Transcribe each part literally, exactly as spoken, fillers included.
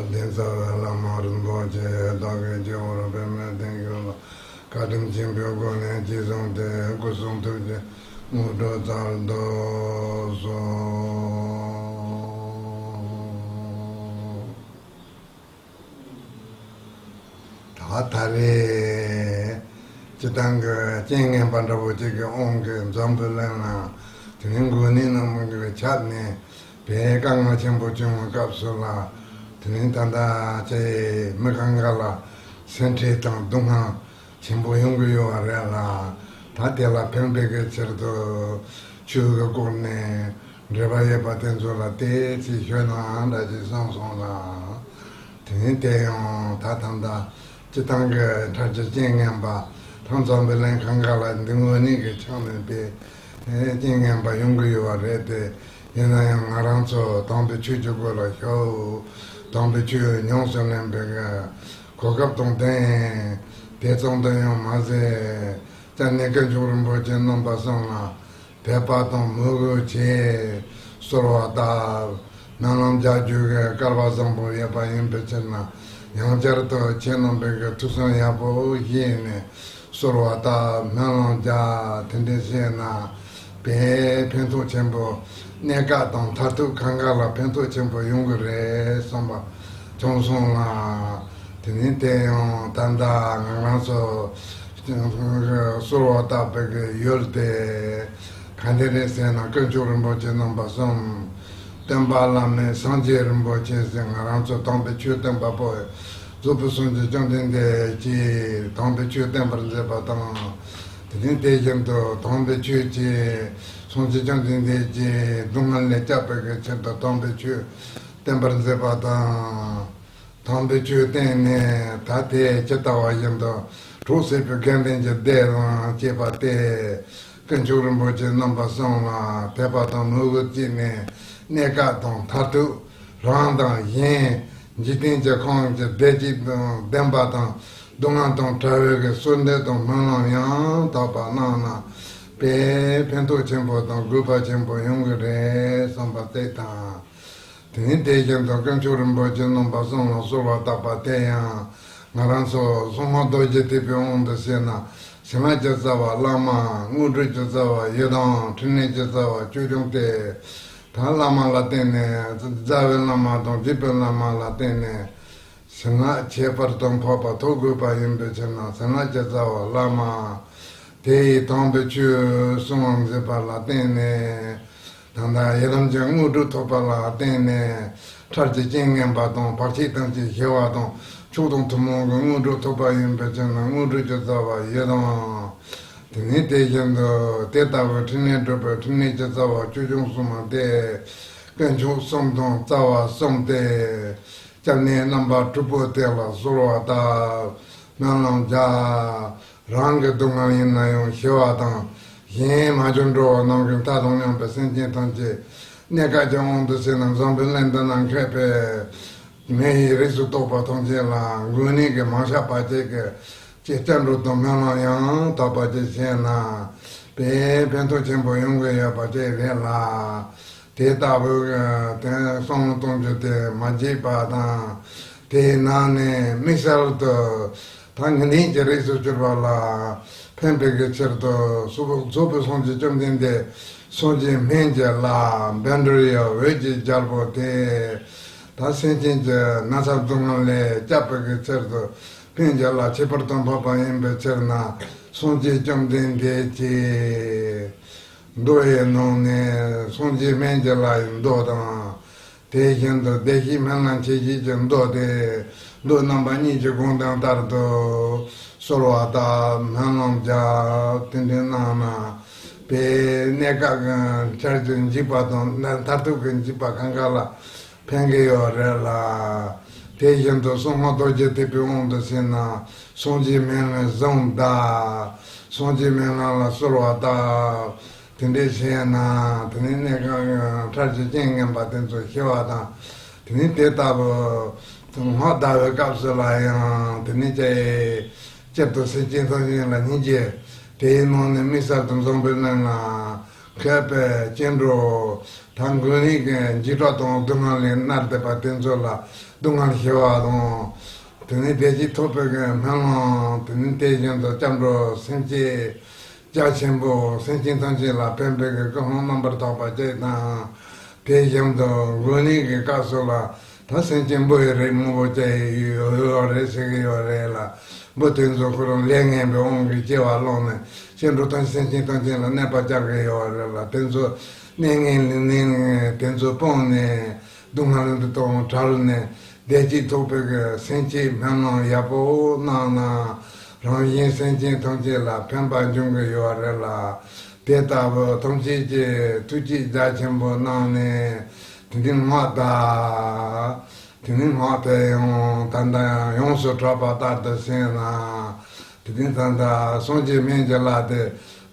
གདན་ས་བའི་བླ་མ་རིན་པོ་ཆེ་བདག་གི་སྤྱི་བོར་པདྨའི་སྟེང་ཡོད་ལ། བཀའ་དྲིན་ཆེན་པོའི་སྒོ་ནས་ཅི་གསུངས་ཏེ་སྐུ་གསུང་ཐུགས་ཀྱི་དངོས་གྲུབ་སྩལ་དུ་གསོལ། ད་ད་རེས་སྤྱིར་བཏང་གི་རྐྱེན་ངན་པ་འདྲ་བོ་ཅིག་གི་དབང་གིས་འཛམ་བུ་གླིང་ན་དེ་རིང་དགོན་གནས་རྣམས་ཀྱི་ཆ་ནས་དཔེ་དཀའ་ངལ་ཆེན་པོ་བྱུང་བའི་སྐབས་སུ་ལ། དེ་རིང་ད་ལྟ་ཅིག་མི་གང་ག་ལ་སེམས་ཁྲལ་དང་སྡུག་བསྔལ་ཆེན་པོ་ཡོང་གི་ཡོད་པ་རེད་ལ། ད་དེ་ལ་ཕན་པའི་གི་ཕྱིར་དུ་ཆོས་ཀྱི་སྒོ་ནས་འབྲེལ་བ་ཡོད་པ་དེ་ཚོ་ལ་དེ་ཅིག་ཤོད་ན་འདྲ་ཅིག་བསམ་སོང་ལ། དེ་ནས་དེ་ཡང་ད་ད་ལྟ་སྤྱིར་བཏང་གི་ཕྲ་རྒྱས་རྐྱེན་ངན་པ་ཐང་འཛམ་བུ་གླིང་གང་ག་ལ་འདི་དངོས་གནས་ཀྱི་ཆགས་ནས་པའི་རྐྱེན་ངན་པ་ཡོང་གི་ཡོད་པ་རེད་དེ། ཡིན་ན་ཡང་ང་རང་ཚོ་དམ་པའི་ཆོས་ཀྱི་སྒོ་ལ་ཞུགས། དམ་པའི་ཆོས་ཉམས་སུ་ལེན་པའི་གོ་སྐབས་དང་ལྡན། དེ་ཙམ་དུ་ཡང་མ་ཟད། སྐྱབས་གནས་དཀོན་མཆོག་རིན་པོ་ཆེ་རྣམ་པ་གསུམ་ལ་དད་པ་དང་མོས་གུས་ཀྱིས་གསོལ་བ་བཏབ། སྨོན་ལམ་རྒྱག་རྒྱུ་གི་སྐལ་བ་བཟང་པོ་ཡོད་པ་ཡིན་པའི་ཕྱིར་ན། ཡང་བསྐྱར་དུ་ཁྱེད་རྣམ་པའི་གི་ཐུགས་བསམ་ཡག་པོ་བཞེས་ནས་གསོལ་བ་བཏབ། སྨོན་ལམ་རྒྱག། དེ་འདྲ་བྱས་ན་དཔེ་ཕན་ཐོགས་ཆེན་པོ། གནས་སྐབས་དང་མཐར་ཐུག་གང་ག་ལ་ཕན་ཐོགས་ཆེན་པོ་ཡོང་གི་རེད་བསམ་པ་བྱུང་སོང་ལ། དེ་ནས་དེ་ཡང་ད་ལྟ་ང་རང་ཚོ་གསོལ་བ་བཏབ་པའི་གི་ཡུལ་དེ་ག་འདྲ་རེད་ཟེར་ན། དཀོན་མཆོག་རིན་པོ་ཆེ་རྣམ་པ་གསུམ། སྟོན་པ་བླ་མེད་སངས་རྒྱས་རིན་པོ་ཆེ་ཟེར། ང་རང་ཚོ་དམ་པའི་ཆོས་སྟོན་པ་པོ་རྫོགས་པའི་སངས་རྒྱས་བཅོམ་ལྡན་འདས་ཀྱིས་དམ་པའི་ཆོས་བསྟན་པར་མཛད་པ་དང་། དེ་ནས་དེ་བཞིན་དུ་དམ་པའི་ཆོས་ཀྱིས་སངས་རྒྱས་བཅོམ་ལྡན་འདས་ཀྱི་སྡུག་བསྔལ་ལས་སྐྱབས་པའི་གི་ཕྱིར་དུ་དམ་པའི་ཆོས་བསྟན་པར་མཛད་པ་དང་། དམ་པའི་ཆོས་བསྟན་ནས་ད་དེ་ཇི་ལྟ་བ་བཞིན་དུ་གྲོགས་བྱེད་པའི་དགེ་འདུན་གྱི་སྡེ་དང་བཅས་པ་སྟེ། དཀོན་མཆོག་རིན་པོ་ཆེ་རྣམ་པ་གསུམ་ལ་དད་པ་དང་མོས་གུས་བསྐྱེད་ནས། གནས་སྐབས་དང་མཐར་ཐུག་རང་དང་གཞན་འཇིག་རྟེན་གྱི་ཁམས་ཀྱི་བདེ་སྐྱིད་དང་ལྡན་པ་དང་། སྡུག་བསྔལ་དང་བྲལ་བའི་གི་གསོལ་འདེབས་དང་སྨོན་ལམ་ཡང་དག་པ་གནང་ན་དཔེ་ཕན་ཐོགས་ཆེན་པོ་དང་དགོས་པ་ཆེན་པོ་ཡོང་གི་རེད་བསམ་པ་དེ་དང་། དེ་ནས་དེ་བཞིན་དུ་དཀོན་མཆོག་རིན་པོ་ཆེ་རྣམ་པ་གསུམ་ལ་གསོལ་བ་བཏབ་པ་དེ་ཡང་། ང་རང་ཚོ་སྲུང་མ་རྡོ་རྗེ་ཐེག་པའི་དབང་དུ་བྱས་ན། བྱིན་རླབས་ཀྱི་རྩ་བ་བླ་མ། དངོས་གྲུབ་ཀྱི་རྩ་བ་ཡི་དམ། ཕྲིན་ལས་ཀྱི་རྩ་བ་ཆོས་སྐྱོང་སྟེ། ད་བླ་མ་ལ་བརྟེན་ནས། རྩ་བའི་བླ་མ་དང་བརྒྱུད་པའི་བླ་མ་ལ་བརྟེན་ནས་བྱིན་རླབས་ཁྱད་པར་དུ་འཕགས་པ་ཐོབ་དགོས་པ་ཡིན་པའི་ཕྱིར་ན། བྱིན་རླབས་ཀྱི་རྩ་བ་བླ་མ། དེ་ཡི་དམ་པའི་ཆོས་གསུང་བར་མཛད་པ་ལ་བརྟེན་ནས། ད་ལྟ་ཡི་དམ་གྱི་དངོས་གྲུབ་ཐོབ་པ་ལ་བརྟེན་ནས། ཕྲ་རྒྱས་རྐྱེན་ངན་པ་དང་བར་ཆད་ཐམས་ཅད་ཞི་བ་དང་། མཆོག་དང་ཐུན་མོང་གི་དངོས་གྲུབ་ཐོབ་པ་ཡིན་པའི་ཕྱིར་ན། དངོས་གྲུབ་ཀྱི་རྩ་བ་ཡི་དམ། དེ་ནས་དེ་བཞིན་དུ་དེ་ལྟ་བུའི་ཕྲིན་ལས་སྒྲུབ་པའི་ཕྲིན་ལས་ཀྱི་རྩ་བ་ཆོས་སྐྱོང་སྲུང་མ་སྟེ། དཀོན་མཆོག་གསུམ་དང་རྩ་བ་གསུམ་སྟེ། སྐྱབས་གནས་རྣམ་པ་དྲུག་པོ་དེ་ལ་གསོལ་བ་བཏབ། སྨོན་ལམ་རྒྱག། རང་གི་སྡུག་བསྔལ་ཡིན་ན་ཡང་ཞི་བ་དང་། གཞན་མ་གྱུར་འགྲོ་བ་རྣམས་ཀྱི་མཐའ་དང་མཉམ་པའི་སེམས་ཅན་ཐམས་ཅད་གནས་སྐབས་ཀྱི་དབང་དུ་བྱས་ན། འཛམ་བུ་གླིང་འདི་ན་མཁས་པའི་མི་ཡི་རིགས་སུ་གཏོགས་པ་ཐམས་ཅད་ལ་དངོས་གནས་ཀྱི་མ་བཤད་པ་ཅིག་གི་ཅེས་བསྐྱར་འགྲོ་དང་སྨོན་ལམ་ཡང་དག་པ་ཅིག་བྱས་ན་དཔེ་ཕན་ཐོགས་ཆེན་པོ་ཡོང་གི་ཡོད་པ་ཅིག་རེད་ལ། དེ་ལྟ་བུའི་དེ་བསམ་བློ་གཏོང་རྒྱུ་དེ་མ་བརྗེད་པ་དང་། དེའི་ནང་ནས་དམིགས་བསལ་དུ་ད་དངོས་གནས་ཀྱི་རིགས་སུ་གྱུར་པ་ལ་ཕན་པའི་གི་ཕྱིར་དུ་གཙོ་བོ་རྫོགས་པའི་སངས་རྒྱས་བཅོམ་ལྡན་འདས་སངས་རྒྱས་སྨན་གྱི་བླ་བཻ་ཌཱུརྱ་འོད་ཀྱི་རྒྱལ་པོ་དེ། ད་སེམས་ཅན་གྱི་ན་ཚ་སྡུག་བསྔལ་ལས་སྐྱབས་པའི་གི་ཕྱིར་དུ་སྨན་གྱི་བླ་ཁྱད་པར་དུ་འཕགས་པ་ཡིན་པའི་ཕྱིར་ན། སངས་རྒྱས་བཅོམ་ལྡན་འདས་ཀྱི་མདོ་ཡི་ནང་ནས་སངས་རྒྱས་སྨན་གྱི་བླ་ཡི་མདོ་དང་། དེ་བཞིན་དུ་བདེ་གཤེགས་སྨོན་ལམ་ཆེ་བཞེད་ཀྱི་མདོ་དེ། མདོ་རྣམ་པ་གཉིས་ཀྱི་དགོངས་དོན་ལྟར་དུ་གསོལ་བ་བཏབ། སྨོན་ལམ་རྒྱག། དེ་འདྲའི་གནང་ན་དཔེ་གནས་སྐབས་ཀྱི་འཆར་གྱི་འཇིགས་པ་དང་མཐར་ཐུག་གི་འཇིགས་པ་གང་ག་ལ་ཕན་གྱི་ཡོད་རེད་ལ། དེ་བཞིན་དུ་སྲུང་མ་རྡོ་རྗེ་ཐེག་པའི་དབང་དུ་བྱས་ན་སངས་རྒྱས་སྨན་བླའི་གཟུངས་བཟླ། སངས་རྒྱས་སྨན་བླ་ལ་གསོལ་བ་བཏབ། དེ་འདྲའི་བྱས་ན་དེ་ནས་གནས་སྐབས་ཀྱི་ཕྲ་རྒྱས་རྐྱེན་ངན་པ་དེ་ཚོ་ཞི་བ་དང་། དེ་ནས་དེ་ལྟ་བུ་སྔགས་བཟླ་བའི་སྐབས་སུ་ལ་ཡང་དེ་ནས་ཅི་སྤྱིར་དུ་སེམས་ཅན་ཐམས་ཅད་ལ་སྙིང་རྗེ། དེའི་ནང་ནས་དམིགས་བསལ་དུ་འཛམ་བུའི་གླིང་ལ་མཁས་པའི་སྐྱེ་འགྲོ་དང་དངོས་གནས་ཀྱི་འཇིགས་སྐྲག་དང་སྡུག་བསྔལ་ལས་མནར་བསྡད་པ་དེ་ཚོ་ལ་ སྡུག་བསྔལ་ཞི་བ་དང་། དེ་ནས་བདེ་སྐྱིད་ཐོབ་པའི་གི་སྨོན་ལམ། དེ་ནས་དེ་བཞིན་དུ་སྐྱབས་འགྲོ་སེམས་བསྐྱེད་རྒྱ་ཆེན་པོ་སེམས་ཅན་ཐམས་ཅད་ལ་ཕན་པའི་གི་ཀུན་སློང་རྣམ་པར་དག་པ་བཅས་དང་། དེ་བཞིན་དུ་འགོས་ནད་ཀྱི་སྐབས་སུ་ལ་ད་སེམས་ཅན་འབུ་ཡི་རིགས་མང་པོ་བཅས་ཡོད་རེད་ཟེར་གི་ཡོད་རེད་ལ། འབུ་དེ་ཚོ་ཁོ་རང་ལས་ངན་པའི་དབང་གིས་སྐྱེ་བ་བླངས་ནས་སྐྱེ་འགྲོ་དང་སེམས་ཅན་ཐམས་ཅད་ལ་གནོད་པ་བསྐྱལ་གི་ཡོད་རེད་ལ། དེ་ཚོ་གནས་ངན་ལས་ངན་དེ་ཚོ་སྤངས་ནས། སྡུག་བསྔལ་འདི་དང་བྲལ་ནས་བདེ་སྐྱིད་ཐོབ་པའི་གི་སེམས་བསྐྱེད་སྨོན་ལམ་ཡག་པོ་གནང་ན། རང་གཞན་སེམས་ཅན་ཐམས་ཅད་ལ་ཕན་པ་འབྱུང་གི་ཡོད་རེད་ལ། དེ་ལྟ་བུ་ཐམས་ཅད་ཀྱིས་ཐུགས་བསྐྱེད་རྒྱ་ཆེན་པོ་གནང་ནས། དེ་ནི་སྔགས་དང་། དེ་ནི་སྔགས་དེ་ཡང་ད་ལྟ་ཡང་ཡོངས་སུ་གྲགས་པ་ལྟར་དུ་བྱས་ན། དེ་དུས་ཙམ་དུ་སངས་རྒྱས་སྨན་གྱི་བླ་དེ་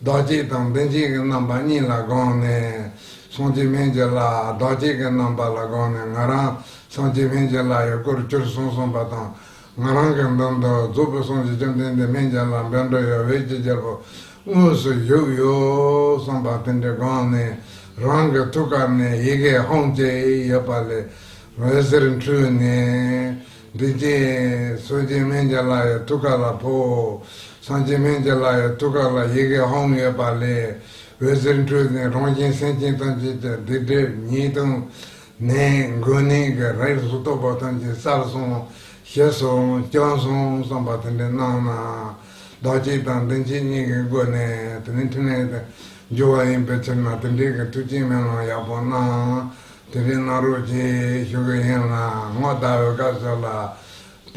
བདག་བསྐྱེད་དང་མདུན་བསྐྱེད་ཀྱི་རྣམ་པ་གཉིས་ལ་དགོངས་ནས། སངས་རྒྱས་སྨན་གྱི་བླ་བདག་བསྐྱེད་ཀྱི་རྣམ་པ་ལ་དགོངས་ནས། ང་རང་སངས་རྒྱས་སྨན་གྱི་བླ་ཡི་སྐུར་གྱུར་སོང་གསུངས་པ་དང་། ང་རང་གི་མདུན་དུ་རྫོགས་པའི་སངས་རྒྱས་བཅོམ་ལྡན་འདས་སྨན་གྱི་བླ་བཻ་ཌཱུརྱ་འོད་ཀྱི་རྒྱལ་པོ་དངོས་སུ་བཞུགས་ཡོད་གསུངས་པ་དེ་འདྲའི་དགོངས་ནས། རང་གི་ཐུགས་ཀ་ནས་ཡི་གེ་ཧཱུྃ་ཅིག་ཡོད་པ་ལས་འོད་ཟེར་འཕྲོས་ནས། འདི་ཅི་སངས་རྒྱས་སྨན་གྱི་བླ་ཡི་ཐུགས་ཀ་ལ་ཕོག། སངས་རྒྱས་སྨན་གྱི་བླ་ཡི་ཐུགས་ཀ་ལ་ཡི་གེ་ཧཱུྃ་ཡོད་པ་ལས་འོད་ཟེར་འཕྲོས་ནས་རང་གཞན་སེམས་ཅན་ཐམས་ཅད་ཀྱི་སྡིག་སྒྲིབ་ཉེས་ལྟུང་ནད་འགོས་ནད་ཀྱི་རིགས་སུ་གཏོགས་པ་ཐམས་ཅད་བསལ་སོང་ཞི་སོང་སྐྱོན་སོང་བསམ་པ་དེ་འདྲའི་གནང་ན། བདག་བསྐྱེད་དང་མདུན་བསྐྱེད་གཉིས་ཀྱི་སྒོ་ནས་དེ་ནི་ཕྲིན་ལས་དེ་འབྱུང་བ་ཡིན་པའི་ཕྱིར་ན། དེ་འདྲའི་གི་ཐུགས་བསྐྱེད་སྨོན་ལམ་ཡག་པོ་གནང་། དེ་རིང་གནང་རོགས་གྱིས་ཞུ་གི་ཡིན་ལ། སྔགས་བཟླ་བའི་སྐབས་སུ་ལ།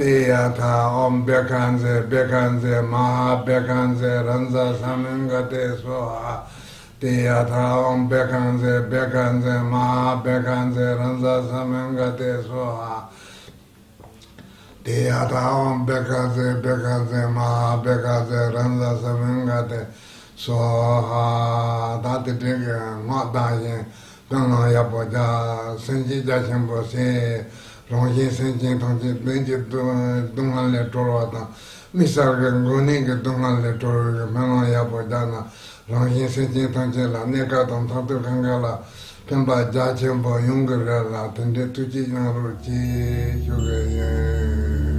ཏདྱ་ཐཱ་ཨོཾ་བྷཻ་ཥ་ཛྱེ་བྷཻ་ཥ་ཛྱེ་མ་ཧཱ་བྷཻ་ཥ་ཛྱེ་རཱ་ཛ་ས་མུདྒ་ཏེ་སྭཱ་ཧཱ། ཏདྱ་ཐཱ་ཨོཾ་བྷཻ་ཥ་ཛྱེ་བྷཻ་ཥ་ཛྱེ་མ་ཧཱ་བྷཻ་ཥ་ཛྱེ་རཱ་ཛ་ས་མུདྒ་ཏེ་སྭཱ་ཧཱ། ཏདྱ་ཐཱ་ཨོཾ་བྷཻ་ཥ་ཛྱེ་བྷཻ་ཥ་ཛྱེ་མ་ཧཱ་བྷཻ་ཥ་ཛྱེ་རཱ་ཛ་ས་མུདྒ་ཏེ་སྭཱ་ཧཱ། ད་དེ་འདྲའི་གི་སྔགས་བཟླས་ཤིང་སྨོན་ལམ་ཡག་པོ་རྒྱག། སེམས་བསྐྱེད་རྒྱ་ཆེན་པོ་བྱས། རང་གཞན་སེམས་ཅན་ཐམས་ཅད་ནད་ཀྱི་སྡུག་སྡུག་བསྔལ་ལས་གྲོལ་བ་དང་། དམིགས་བསལ་གྱི་འགོས་ནད་ཀྱི་སྡུག་བསྔལ་ལས་གྲོལ་བའི་སྨོན་ལམ་ཡག་པོ་རྒྱག་ན། རང་གཞན་སེམས་ཅན་ཐམས་ཅད་ལ་གནས་སྐབས་དང་མཐར་ཐུག་གང་ག་ལ་ཕན་པ་རྒྱ་ཆེན་པོ་ཡོང་གི་རེད་ལ། དེ་འདྲའི་ཐུགས་བསྐྱེད་གནང་རོགས་གྱིས་ཞུ་གི་ཡིན།